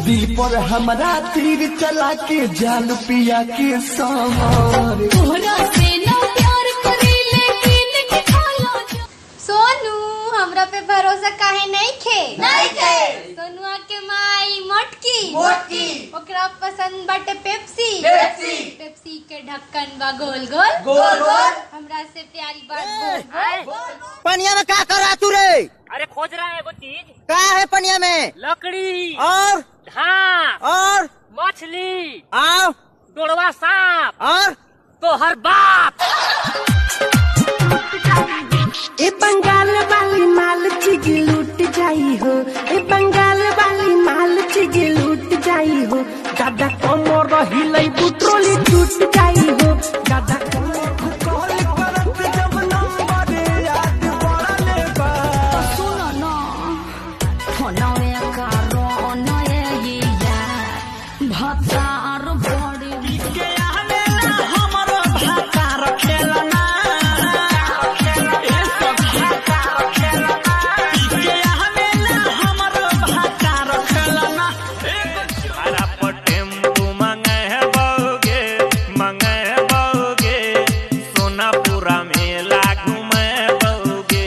दिल पर हमरा तीर चला के जाल पिया के समर। तोहरा से ना प्यार करेले किन के खाला। सोनू हमरा पे भरोसा काहे नहीं खे? नहीं खे। सोनुआ के माई मोटकी मोटकी, ओकरा पसंद बाटे पेप्सी पेप्सी, पेप्सी के ढक्कन बा गोल गोल गोल गोल, हमरा से प्यारी बात बोल बोल। पनिया में का कर रहा तू रे? अरे खोज रहा है वो चीज। का है पनिया में? लकड़ी और घास और मछली और डोड़वा सांप और तोहर बाप। ए बंगाल वाली माल चीज लूट जाई हो, ए बंगाल वाली माल चीज लूट जाई हो, दादा कमर रही बुट्रोली टूट जाई हो, दादा कमर कॉल करत जब नंबर याद पड़ले बा। सुनो ना फोनवे करो नए यार भतार बड़ी के आवेला हमरो भातार खेलना, ए सखी के आवेला हमरो भातार खेलना। हरा पर टेम्पू मंगे बउगे, मंगे बउगे, सोनापुरा मेला घूमे बउगे।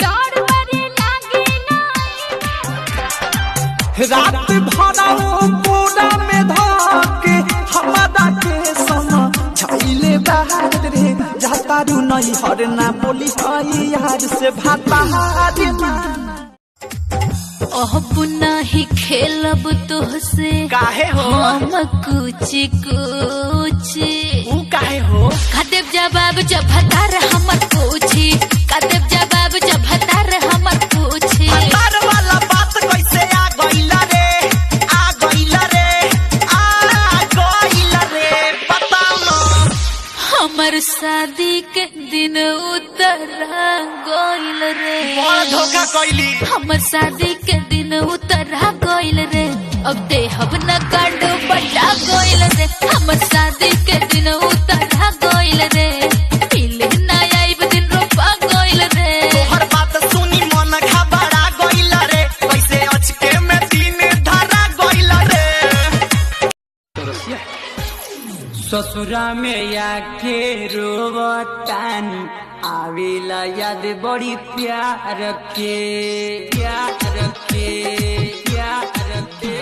डर बड़ी लागे ना। रात भरा वो पूरा में धके हमरा के समा छाइले बाहर रे, जातारू नहीं हर ना बोली हई यार से भातार ना। अब नाही खेलब तोहसे काहे हो? हम कुछ कुछ। ऊ काहे हो? खादेव जवाब जब भतार हमर पूछी, खादेव जवाब जब भतार हमर पूछी। तार वाला बात कैसे आ गइला रे, आ गइला रे, आ गइला रे पता न। हमर शादी के दिन उतरा गइल रे, बड़ धोखा कइली। हमर शादी के दिन उतरा गइल रे, अब देहब न कांड बटा गइल रे, हमर शादी के दिन उतरा गइल रे, मिले ना आइब दिन रोपा गइल रे। तोहर बात सुनी मन घबरा गइला रे, कैसे अचके में दिन धरा गइला रे। ससुरा में आके रोवतानी आवेला याद बड़ी प्यार के, प्यार के, प्यार के।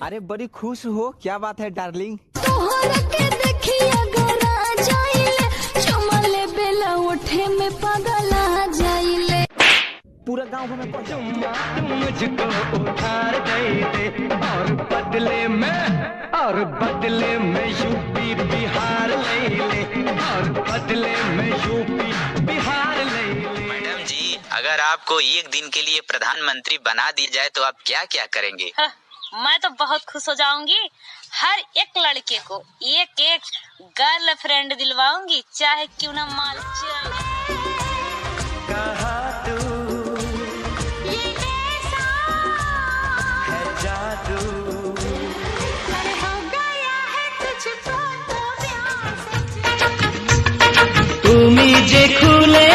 अरे बड़ी खुश हो, क्या बात है डार्लिंग? तोहरा के देखिया गरा जाइले, चुमा ले बेला उठे में पागल आ जाइले। पूरा गांव में मुझको उधार दे दे और बदले में, और बदले में यूपी बिहार ले ले, और बदले में यूपी बिहार ले ले। मैडम जी, अगर आपको एक दिन के लिए प्रधानमंत्री बना दी जाए तो आप क्या क्या करेंगे? मैं तो बहुत खुश हो जाऊंगी, हर एक लड़के को एक एक गर्लफ्रेंड दिलवाऊंगी, चाहे क्यों ना माल चल। कहा तू है जादू, তুমি যে খুলে